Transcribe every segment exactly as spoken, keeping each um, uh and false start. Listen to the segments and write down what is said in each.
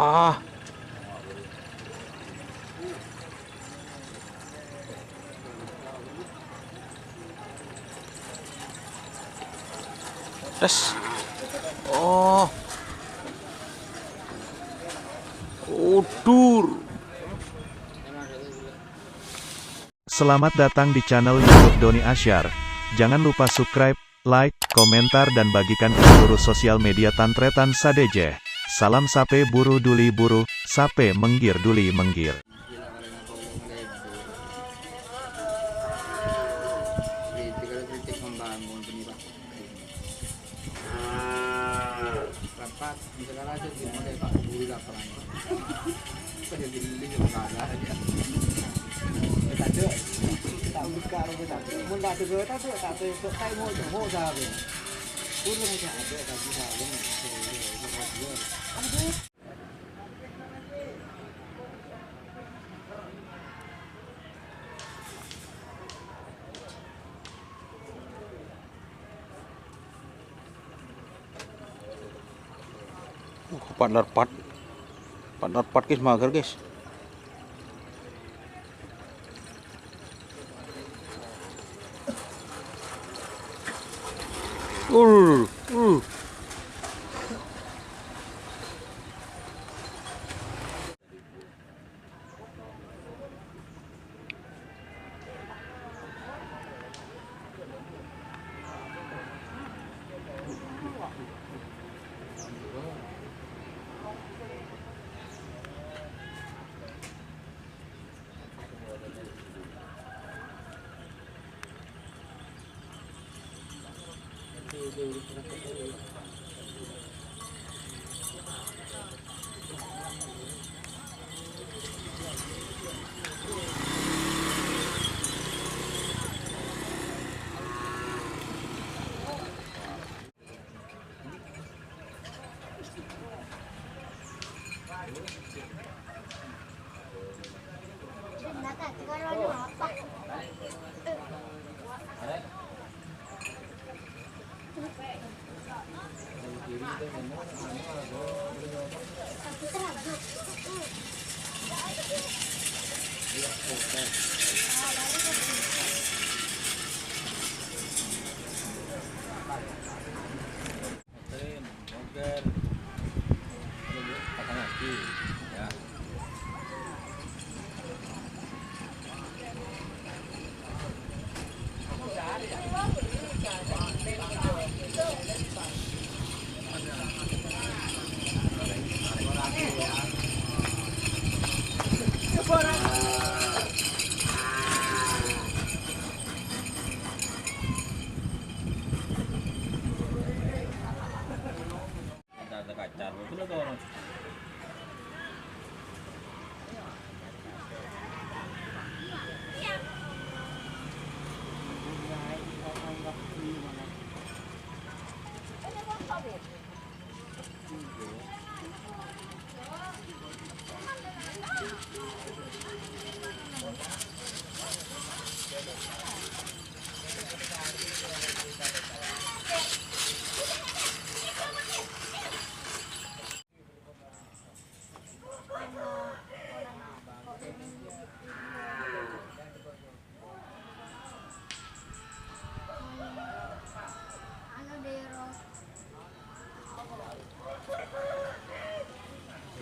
Ah. Tes. Oh. Udur. Selamat datang di channel YouTube Doni Asyar. Jangan lupa subscribe, like, komentar, dan bagikan ke seluruh sosial media tan-tarètan sadhâjâ. Salam sapè buru duli buru, sapè mèngghir duli mèngghir. Rapat, misalnya aja di mulai Pak Guru lapangan. Saya beli sama kalah aja. Kita buka rumah satu. Mau tak ada, tak ada, tak ada, tak ada, mau, mau sahabat. Pulang aja ada, tapi sahabat. Aduh. Uh, partner part. Partner part, guys, mager, guys. Uh, uh. Muslim, Moger, pasang lagi, ya.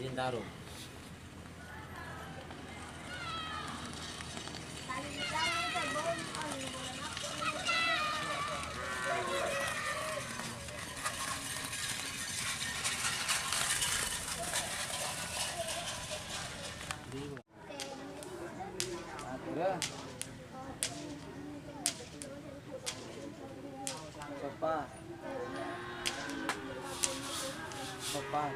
Bintaro. Sopan. Sopan.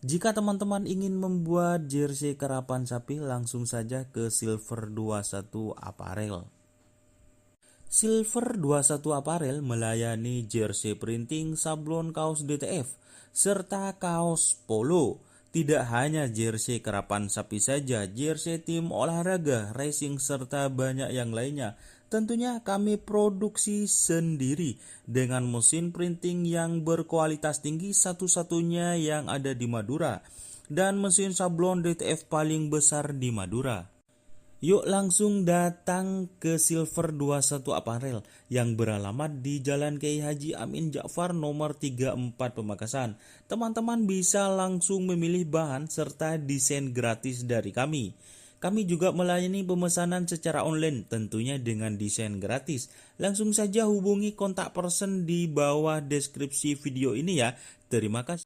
Jika teman-teman ingin membuat jersey karapan sapi, langsung saja ke Silver dua satu Apparel. Silver dua satu Apparel melayani jersey printing, sablon kaos D T F, serta kaos polo. Tidak hanya jersey karapan sapi saja, jersey tim olahraga, racing, serta banyak yang lainnya. Tentunya kami produksi sendiri dengan mesin printing yang berkualitas tinggi, satu-satunya yang ada di Madura, dan mesin sablon D T F paling besar di Madura. Yuk langsung datang ke Silver dua satu Apparel yang beralamat di Jalan Kiai Haji Amin Ja'far nomor tiga empat Pamekasan. Teman-teman bisa langsung memilih bahan serta desain gratis dari kami. Kami juga melayani pemesanan secara online, tentunya dengan desain gratis. Langsung saja hubungi kontak person di bawah deskripsi video ini ya. Terima kasih.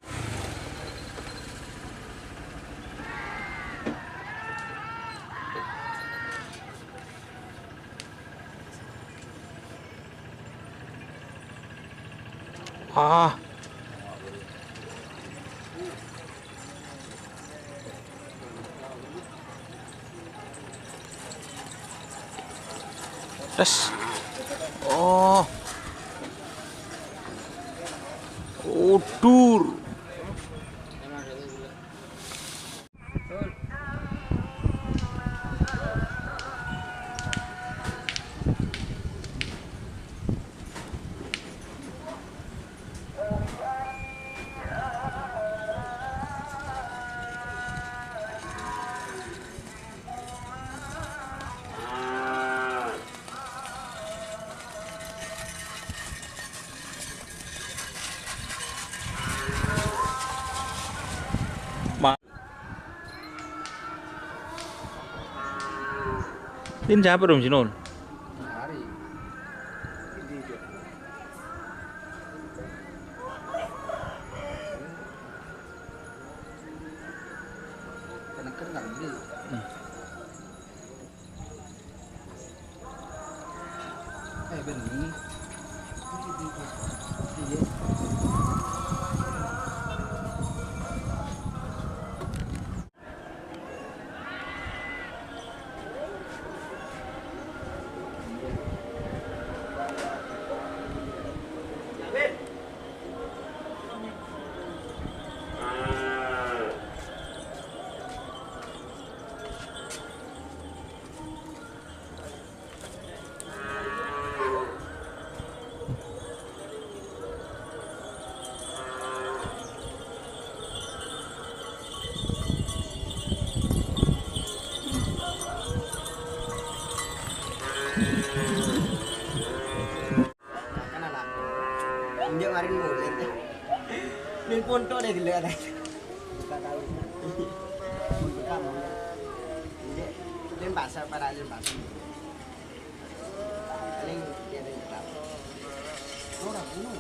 Ah. Tes. Oh. Udur. Din siapa dong, Sinul? Hari. Ini dia. Kena-kena kan dia. Hmm. Eh, bener. Iya. Enjâ' marèn molè. Neng ponto deh gila ada. Buka tahu. Buka molè. Enjâ', neng pasar para neng pasar. Paling dia ada yang tahu. Orang penuh.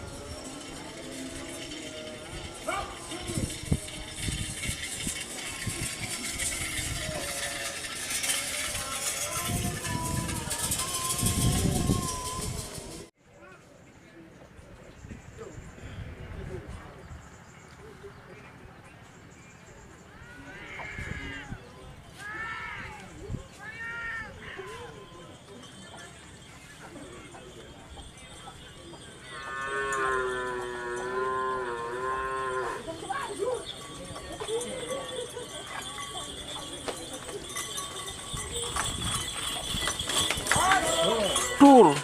Tur.